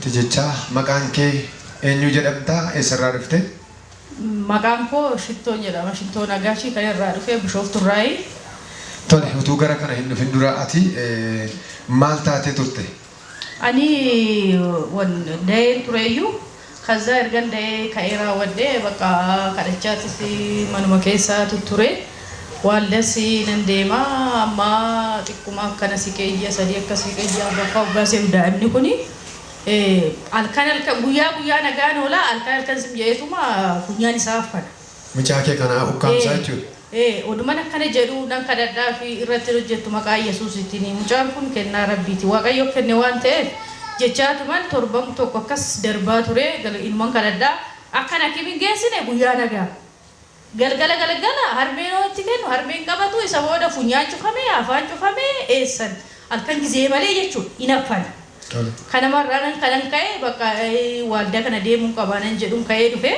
Si jechaa maqaan kee eenyu jedhamta? Eessarraa dhufte? Maqaan koo Shittoon jedhama. Shittoo Nagaashii kan irraa dhufe Bishoofturraayi. Tole, utuu gara kana hin dhufin dura ati maal taatee turte? Ani da'een tureyyuu kaza ergan da'ee ka'ee raawwadhee bakka kadhachaatis manuma keessa tutture. Waaldas nan deema amma xiqquma akkana siqee ji'a 3 akka siqee ji'a 4ffaa waggaa seenu daa'imni kuni halkan halkan guyyaa guyyaa nagaan oola halkan halkan sim jedheetuma funyaan isaa affana. Mucaa kee kana ukkaamsaa jechuudha. Oduman akkana jedhu nan kadhadhaa fi irratti hojjettu maqaa Yesuusitiin mucaan kun kennaa Rabbiiti Waaqayyo kenne waan ta'eef jechaatuman torban tokko akkas darbaa ture inuman kadhadhaa akkan hakimin geessine guyyaa nagaa. Galgala galgala harmeen hoo itti kennu harmeen qabatu isa booda funyaan cufamee afaan cufamee eessan halkan gizee malee jechuudha hin affana. Kanamarraa nan kanan ka'e bakka waaldaa kana deemuun qabaa nan jedhuun ka'ee dhufe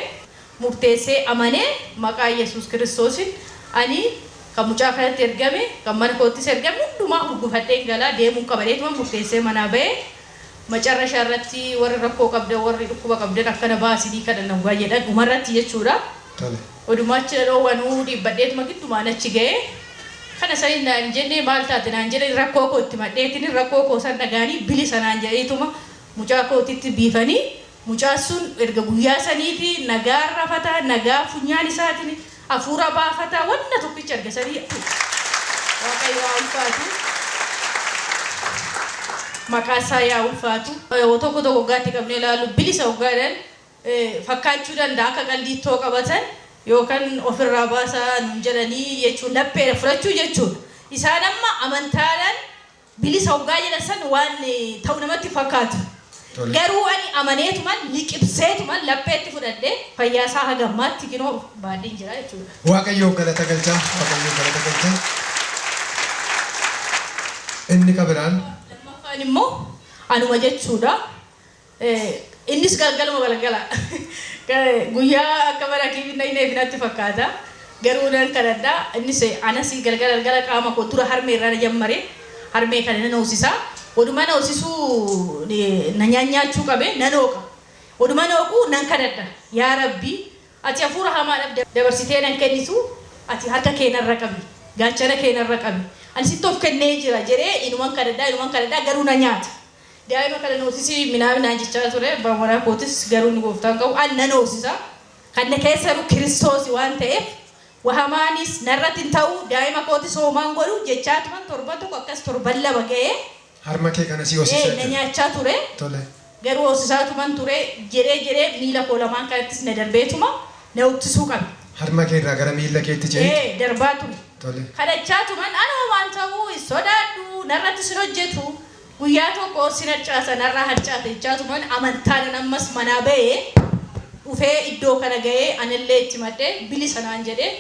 murteessee amanee maqaa Yesuus Kiristoosin ani kan mucaa kanatti ergame kan mana koottis ergame hundumaa hurgufadheen galaa deemuun qaba jedheetuma murteessee manaa ba'ee macarrashaa irratti warri rakkoo qabdan warri dhukkuba qabdan akkana baasinii kadhanna dhugaa jedhan dhumarratti jechuudha. Odumaa achi dhoowwanuu dhiibbadheetuma giddumaan achi ga'ee kana sanii naan jenne maal taate naan jedhe rakkoo koo itti madheetiin rakkoo koo san dhagaanii bilisa naan jedheetuma mucaa kootitti biifanii mucaan sun erga guyyaa saniiti nagaa rafataa nagaa funyaan isaatiin hafuura baafataa wanna tokkicha erga sanii Waaqayyo haa ulfaatu. Maqaa isaa yaa ulfaatu. Tokko tokko waggaatti qabnee ilaalu bilisa waggaadhaan fakkaachuu danda'a akka qaldiittoo qabatan yookaan ofirraa baasaa nuun jedhanii jechuun lapheedha fudhachuu jechuudha. Isaan amma amantaadhaan bilisa waggaa jedhan san waan ta'u namatti fakkaatu. Garuu ani amaneetuman liqibseetuman lapheetti fudhadhee fayyaa isaa hagammaatti kinoo baadheen jira jechuudha. Waaqayyoof galata galchaa. Waaqayyoof galata galchaa. Inni kabiraan. Lammaffaan immoo anuma jechuudha. Innis galgaluma galgala. Guyyaa akka mana kiibinna hin eefinatti fakkaata. Garuu nan kadhadha. Innis anas galgala galgala qaama koo dura harmee irraa na jammare. Harmee kana nan hoosisa. Oduma na hoosisuu na nyaanyaachuu qabe nan hooqa. Oduma na hooqu nan kadhadha. Yaa Rabbi ati hafuura hamaadhaaf dabarsitee nan kennitu ati harka kee narra qabi. Gaachana kee narra qabi. Ani sitti of kennee jira jedhee inuman kadhadhaa garuu na nyaata. Daa'ima kana noosisii minaaminaan jechaa ture abbaan manaa kootis garuu inni gooftaan qabu an nan hoosisa. Kan na keessa jiru Kiristoos waan ta'eef wahamaanis narratti hin ta'u daa'ima kootis hoomaan godhu jechaatuman torban tokko akkas torban lama ga'ee. Harma kee kana si hoosisaa Na nyaachaa ture. Tole. Garuu hoosisaatuman ture jedhee miila koo lamaan kanattis na darbeetuma na uttisuu qabe. Harma kee irraa gara miila keetti ce'ee? Darbaa ture. Tole. Kadhachaatuman an hoomaan ta'uu hin sodaadhu narratti sin hojjetu. Guyyaa tokko sin harcaasa narraa harcaate jechaatuman amantaadhaan ammas manaa ba'ee dhufee iddoo kana ga'ee anillee itti madhee bilisa naan jedhee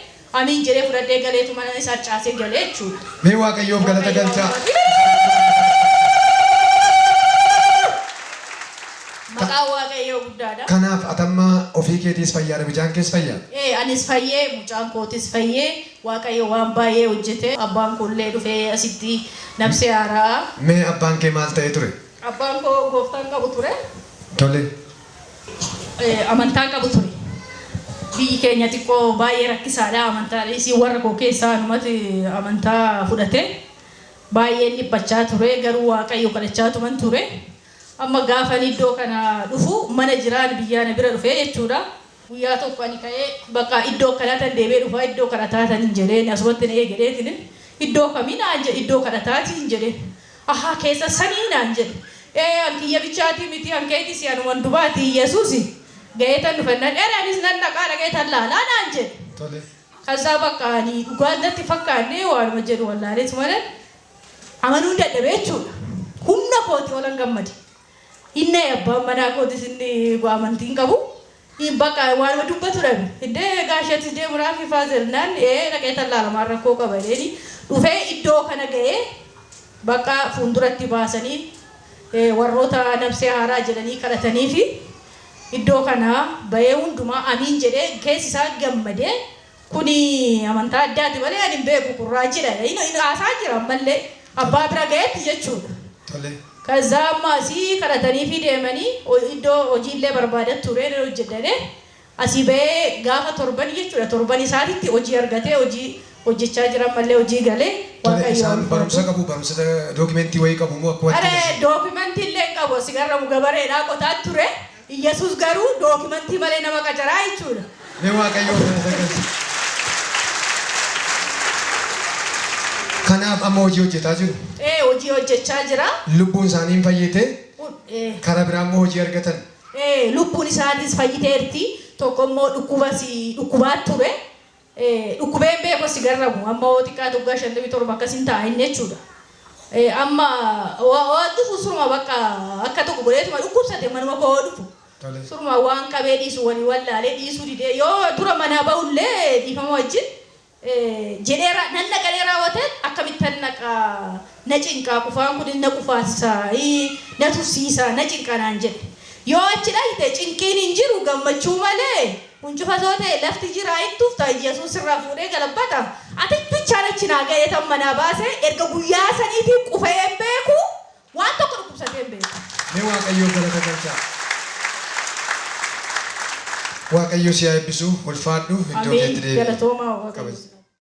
amiin jedhee fudhadhee galeetu mana isaa harcaasee galee jechuudha. Mee Waaqayyoof galata galchaa. Maqaan Waaqayyoo guddaadha. Kanaaf atamma ofii keetiis fayyaadha mucaan kees fayyaa? Anis fayyee mucaan kootis fayyee Waaqayyo waan baay'ee hojjete abbaan koollee dhufee asitti nabsee haaraa. Mee abbaan kee maal ta'ee ture? Abbaan koo gooftaan qabu ture. Tole. Amantaa qabu ture. Biyyi keenya xiqqoo baay'ee rakkisaadha amantaadhis warra koo keessaa anumatti amantaa fudhate baay'een dhiphachaa ture garuu Waaqayyo kadhachaa tuman ture. Amma gaafan iddoo kana dhufu mana jiraan biyyaa na bira dhufee jechuudha. Guyyaa tokko ani ka'ee bakka iddoo akkanaa tan deemee dhufa iddoo kadhataa tan hin jedheen asumatti na eegaleetiin iddoo kamii naan jedhe iddoo kadhataatii hin jedheen. Ahaa keessa sanii naan jedhe. An kiyya bichaatii miti an keetis anuman dubaati Yesuusi ga'ee tan dhufennaan ere anis nan dhaqaa dhaqee tan laalaa naan jedhe. Tole. Kaza bakka ani dhugaa natti fakkaanne waanuma jedhu wallaaleetu malee amanuun dadhabee jechuudha. Humna kooti olan gammade. Inni abbaan manaa kootis inni amantiin qabu. Bakka waanuma dubbatu dhabe. Indee gaasheetis deemuudhaaf faazernaan dhaqee tan laalamaan rakkoo qaba jedheeni dhufee iddoo kana ga'ee bakka fuulduratti baasanii warroota nabsee haaraa jedhanii kadhatanii fi iddoo kana ba'ee hundumaa amiin jedhee keessi isaa gammadee kuni amantaa addaati malee ani hin beeku kurraachidha. Inni haasaa jira ammallee abbaa bira ga'etti jechuudha. Tole. ከዛ amma asii kadhatanii fi deemanii iddoo hojiillee barbaadat ture hojjedhane asii ba'ee gaafa torban jechuudha torban isaatitti hojii argatee hojii hojjechaa jiran mallee hojii galee. Tole, Waaqayyo isaan ulfaatu. Barumsa qabu, barumsa dookimentii wayii qabu moo akka Are wanti dookimentii illee hin qabu, asii garramu gabareedhaa qotaa ture. Iyyasuus garuu dookimentii malee nama qacaraa jechuudha. Mee Waaqayyo galata galcha. Kanaaf amma hojii hojjetaa jiru. Ee, hojii hojjechaa jira. Lubbuun isaanii hin fayyite, karaa biraa immoo hojii argatan. Ee, lubbuun isaatis fayyiteerti. Tokko immoo dhukkuba si dhukkubaa ture. Ee, dhukkubeen beeku si garramu amma hoo xiqqaa waggaa 57 akkas hin ta'a inni jechuudha. Ee, amma waa dhufu suruma bakka akka tokko godheetuma dhukkubsate manuma koo dhufu. Tole. Suruma waan qabee dhiisu walii wallaalee dhiisuu didee yoo dura manaa bahullee dhiifama wajjin jedheera nan naqalee raawwate akkamittan naqa na cinqaa qufaan kun na qufaasisa, na tursiisa, na cinqaa naan jedhe. Yoo achi dhayite cinqiin hin jiru gammachuu malee kun cufa soo ta'e lafti jira hin tufta Yesuus irraa fuudhee galabbata. Ati bichaan achi naa ga'ee tan manaa baase erga guyyaa saniitiin qufee hin beeku, waan tokko dhukkubsatee hin beeku. Mee Waaqayyo galata galchaa. Waaqayyo si haa eebbisu, ulfaadhu, iddoo Ameen. keetti deebi'i. Galatoomaa Waaqayyo. Kabaja.